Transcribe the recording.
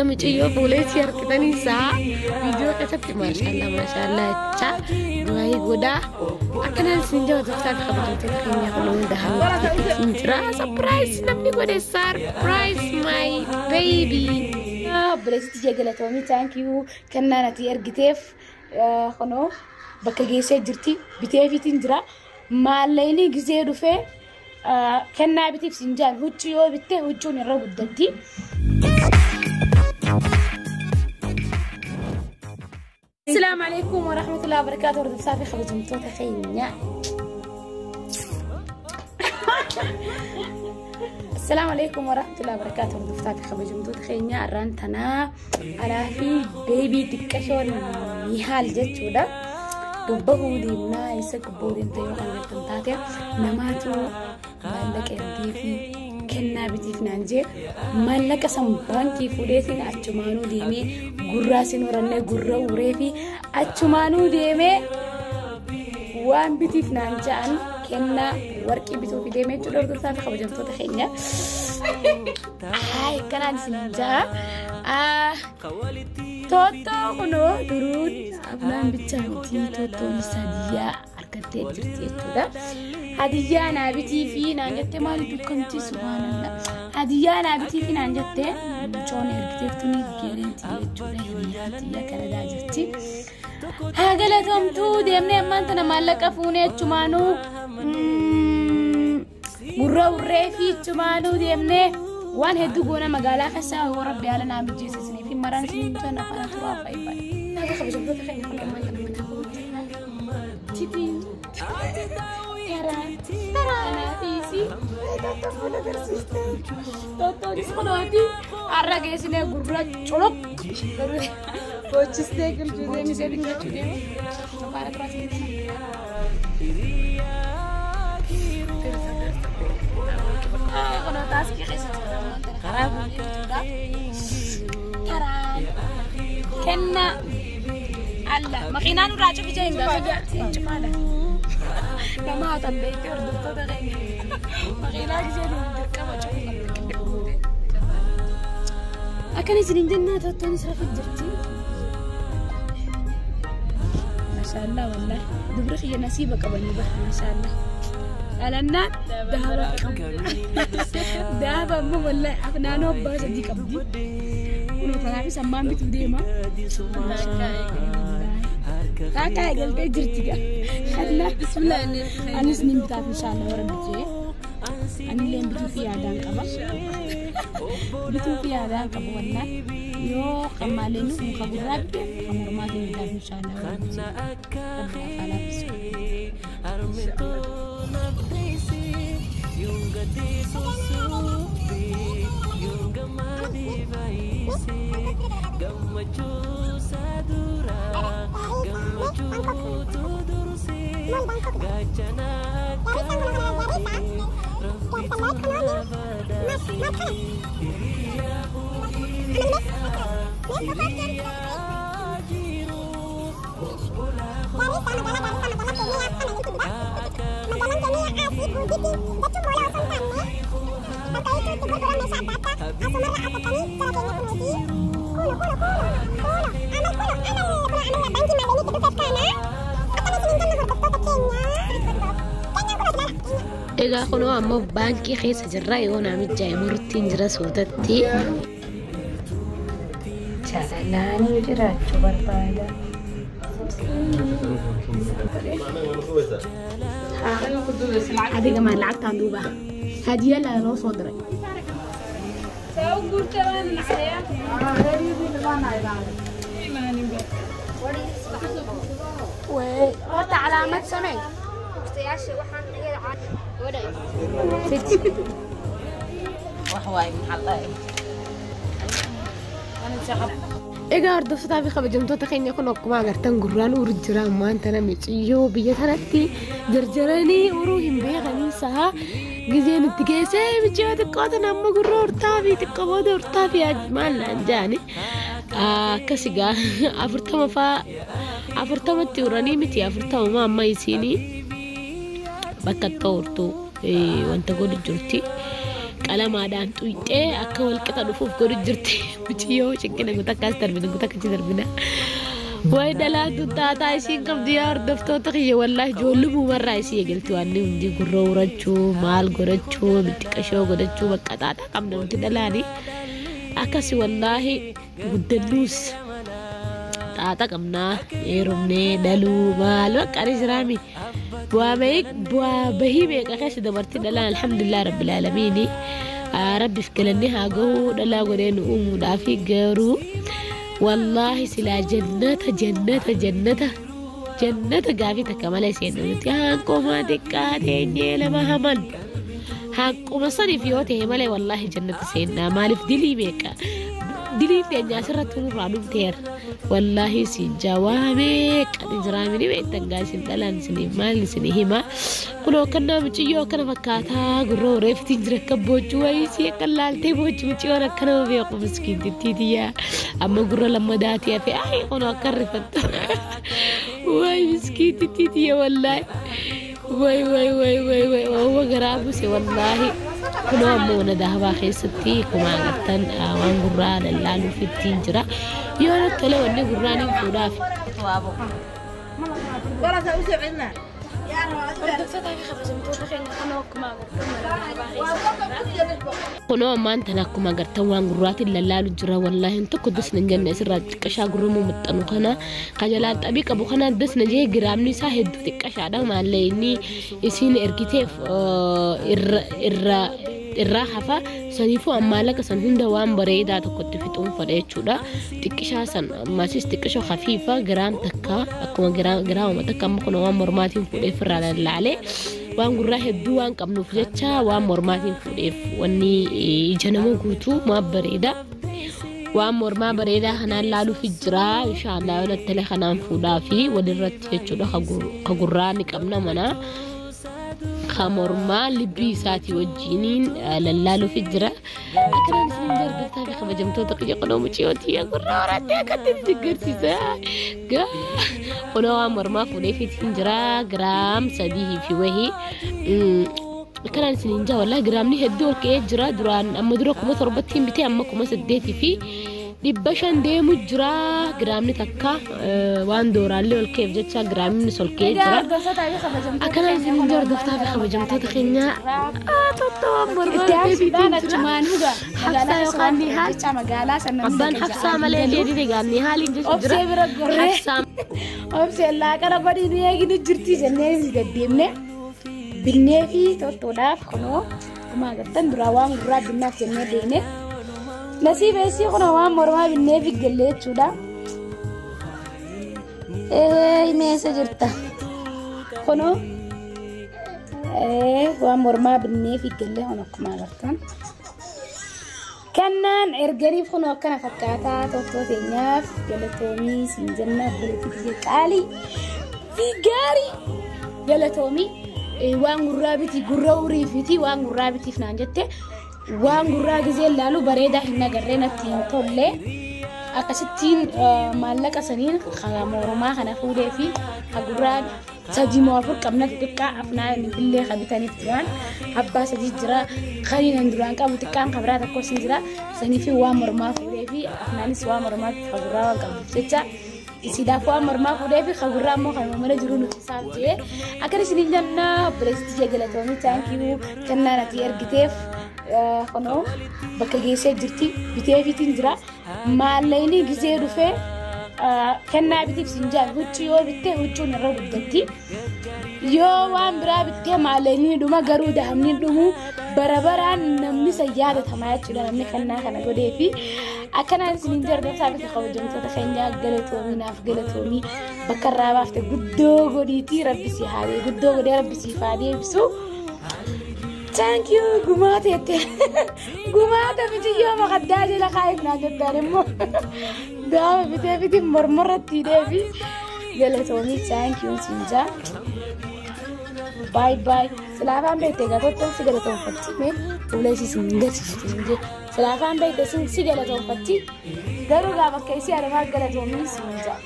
Mucayyoo fuulee harkitanii isaa viidiyoo keessatti maashaallah maashaallah jechaa du'aayii godhaa. Akkanaan isin jabatoota fi kabajamtoota keenya kun hunda hawwisiin jira. Surprise namni godhe, surprise my baby. Obboleessitti jee galatoomii, thank you, kennaa nati ergiteef kunoo bakka geessee jirti, biteefiitiin jira. Maallaqni gizee dhufee kennaa bitiif siin jaan, huccuu yoo bitte huccuun irra guddatti. Asalaamu alaikum warahmatullahi wabarakatuh, hordoftaa fi kabajamtoota keenya. Asalaamu alaikum warahmatullahi wabarakatuh, hordoftaa fi kabajamtoota keenya. Arraan tanaa alaa fi beebii xiqqashoon Nihaal jechuudha. Gabbahuu deemnaa. Isa gabbahuu deemte yoo kan jettan taate, namaatu maallaqa ergee fi kennaa bitiif naan jee. Maallaqa san baankii fuudheetiin achumaanuu deemee gurraa sin horannee gurra uree fi achumaanuu deemee waan bitiif naan ja'an kennaa warqii bituuf deemee jechuudha, hordoftaa fi kabajamtoota keenya. Ay, kanaan isin ja'a. Toottoo kunoo duruun afnaan bichaa miti, toottoon hadiyyaa argattee jirti jechuudha. Hadiyyaa naa bitii fi naan jettee, maali dukkanti, subhaanallah. Hadiyyaa naa bitii fi naan jettee mucoon ergiteeftuni geeleenti jechuudha. Hiriyaa tiyya Kanadaa jirti. Haa galatomtuu. Deemnee ammaan tana maallaqa fuunee achumaanuu gurra urree fi achumaanuu deemnee waan hedduu goona magaalaa keessaa, yoo rabbi haala naa mijeessisanii fi maraan isin mucaan afaan turaa fa'i fa'i. Naga kabajamtoota keenya, kun ammaan kana mana Titii. Taraa. Taraa. Fiisi. Tottoo fuula agarsiiste. Tottoonis kunooti. Har'a geessinee gurra culuq. Bochistee galchuu deemisee jechuu deema. Afaan turaa isin Kunoo taaskii keessa jira ammaan tana karaa fuunee jechuudha. Taraa. Kennaa. Alla makiinaan irraa cufi jee hin gaafa cufaadha. Nama hatan beektee, hordoftoota keenya. Makiinaa gisee nu dirqama cufuu qabda. Akkana isin hin jennaa, tottoonis rafa jirti. Maashaallah, wallahi dubri kiyya nasiiba qabanii bara, maashaallah. Dhalannaan daaba qabu. Daaba ammoo wallahi afnaanoo abbaa sadii qabdi. Kunoo tanaafis ammaan bituu deema. Taakkaa eegaltee jirti gaa. Kanaaf anis nin bitaaf inshaallah warra bitee. Anillee bituu fi yaadaan qaba. Bituu fi yaadaan qaba wallahi. Yoo qammaalee nu muka gurraa biteef kan mormaatiin bitaaf inshaallah warra bitee. Rabbi afaan laaffisu. Egaa kunoo ammoo baankii keessa jirra, yoo namicha murtiin jira suutatti. Jaalalaan jiraachuu barbaada. Adiga maa lacagtaan duuba hadiya laa loo soo diray. Horta calaamad samee. Egaa hordoftotaa fi kabajamtoota keenya, kun akkuma agartan gurraan uru jira ammaan tana. Miciyyoo biyya tanatti jarjaranii uruu hin beekanii sa'a gizeen itti geessee miciyyoo xiqqoo tana amma gurra urtaa fi xiqqoo booda urtaa fi maal naan jaani akkas. Egaa 40 faa 40tti uranii miti, 40 amma isiinii bakka itti urtuu wanta godhu jirti. Qalamaadhaan xuyxee akka walqixa dhufuuf godhu jirti. Muciyyoo cinqina guutaa akkas darbina guutaa akkasi darbina. Wayi dhalaan tun taataa isiin qabdi yaa hordoftoota kiyya, wallaahi ijoollummaa isii eegalti waan hundi gurra urachuu, maal godhachuu, xiqqashoo godhachuu, bakka xaaxaa qabna nuti dhalaani. Akkasi wallaahi guddannuus xaaxa qabnaa, heerumnee dhaluu maal bakka ani jiraami. Bu'aa bahii meeqa keessa dabarti dhalaan. Alhamdulillah rabbil aalamiini. Rabbiif galanni haa gahu dhalaa godhee nu uumuudhaafi. Garuu wallaahi silaa jannata jannata jannata jannata gaafii takka malee seennu nuti hanquma xiqqaa teenyee lama haman hanquma saniif yoo ta'e malee wallaahi jannata seennaa. Maaliif dilii meeqa diliin teenya asirratti nurraa dhufteera? Wallaahi siin jawaa meeqa jiraamini beektan gaa isin dhalaan isinii maal isinii hima. Kunoo akkana muciyyoo akkana fakkaataa gurra horeefitiin jira, akka boochuu wayii si akka laaltee boochu muciyyoon akkana beeku miskiintittiitiyyaa amma gurra lammadaatii hafe. Ay, kunoo akka rifattu wayi miskiintittiitiyya, wallaahi way way way way way waawwa garaa buse wallaahi. Kunoo ammoo mana dahabaa keessatti akkuma agartan waan gurraa lallaaluuf ittiin jira. Yoo natti tole wanni gurraan hin fuudhaaf. Hordoftoota fi kabajamtoota keenya, kunoo akkuma agartan mana dahabaa keessa. Kunoo ammaan tana akkuma agartan waan gurraatiin lallaalu jira. Wallaahi tokko das nan jenne asirraa xiqqashaa gurra maxxanu kana kajalaan xabii qabu kana das na jee. Giraamni isaa hedduu xiqqashaadha, maallee inni isiin ergiteef irra irraa hafa. Saniifuu maallaqa san hunda waan bareedaa tokkotti fixuun fedha jechuudha. Xiqqishaa san ammasis xiqqishoo hafiifa giraam takka akkuma giraamuma takka. Amma kun waan mormaatiin fuudheef irraa lallaalee, waan gurraa hedduu waan qabnuuf jecha waan mormaatiin fuudheef. Wanni ija nama guutuu maaf bareeda, waan mormaa bareedaa kanaan laaluuf jira. Inshaallah yoo nattale kanaan fuudhaa fi walirratti jechuudha. Ka gurraa ni qabna mana, ka mormaa libbii isaatii wajjiniin lallaaluuf jira. Akkanaan isin hordoftaa fi kabajamtoota kiyya, kunoo muciyootii gurraa horattee akkatti deeggarsiisa. Kunoo waan mormaa fuudheefiitiin jira, giraam 3 fi wahii. Akkanaan isin jaa wallaahi giraamni hedduu ol ka'ee jira. Duraan amma dura 7,000tti bitee amma 8,500 deemu jira giraamni takka. Waan dooraallee ol ka'eef jecha giraamni ol ka'ee Egaa jira. Hordoftoota fi kabajamtoota Akkanaan keenya, isin hordoftaa fi kabajamtoota keenya tottawaan mormaa Itti aansuudhaan jira. achumaan dhuga Hafsaa yookaan Nihaal. Jecha magaalaa sana namni Abbaan bakka Hafsaa ja'aa malee hin galu. jedhite gaa Nihaaliin jechuun jira. Obsee bira gorree. Hafsaa Obsee laaqana badii nu eeginu jirti jennee nuti deddeemne binnee fi toltuudhaaf. Kunoo akkuma agartan duraa waan gurraa binnaaf jennee deemne, nasiiba isii kunoo waan mormaa binnee fi galle jechuudha. Ee, meesa jirta? Kunoo waan mormaa binnee fi galle kun akkuma agartan. Kennaan erganiif kunoo akkana fakkaataa. Toltoo teenyaaf galatoomii siin jenna, obboleettii kiyya qaalii fi gaarii, galatoomii. Waan gurraa biti, gurra uriifiti, waan gurraa bitiif naan jette. Waan gurraa gizee laalu bareedaa hin agarree, natti hin tolle. Akkasittiin maallaqa saniin mormaa kana fuudhee fi gurraa sadii moo afur qabna, xixiqqaa afnaa illee kan bitaniif duraan abbaa sadii jira, kaniin duraan qabu xiqqaan kabiraa tokkos ni jira. Sanii fi waan mormaa fuudhee fi afnaanis waan mormaa gurraa waan qabduuf jecha isiidhaaf waan mormaa fuudhee fi gurraa immoo kan mana jiru nuti isaaf jee. Akkana isiniin jenna, obboleettii galatoomii, thank you. Kennaan ati ergiteef kunoo bakka geessee jirti, biteefiitiin jira. Maallaqni gizee dhufee kennaa bitiif siin jaan. Huccuu yoo bittee huccuun irra guddatti, yoo waan biraa bittee maallaqni dhuma, garuu dahamni dhumu bara baraan namni san yaadatamaa jechuudha, namni kennaa kana godhee fi. Akkanaan isiniin hordoftaa fi kabajamtoota keenya, galatoomii, naaf galatoomii. Bakka irraa baafte guddoo godhiitii rabbi si haa guddoo godhee rabbi siif haa deebisu. Thank you. Gumaata jette, gumaata mitiyyoo makaddaa jala kaa'eef naan jettaan immoo daama bitee biti mormorratti hidhee fi galatoomii, thank you siin jaa. Bye bye. Silaafaan beekte egaa toltoon si galatoonfatti, mee fuula isii sin garsiistu siin jee. Silaafaan beekte si galatoonfatti, garuu gaafa akka isii adamaa galatoomii siin jaa.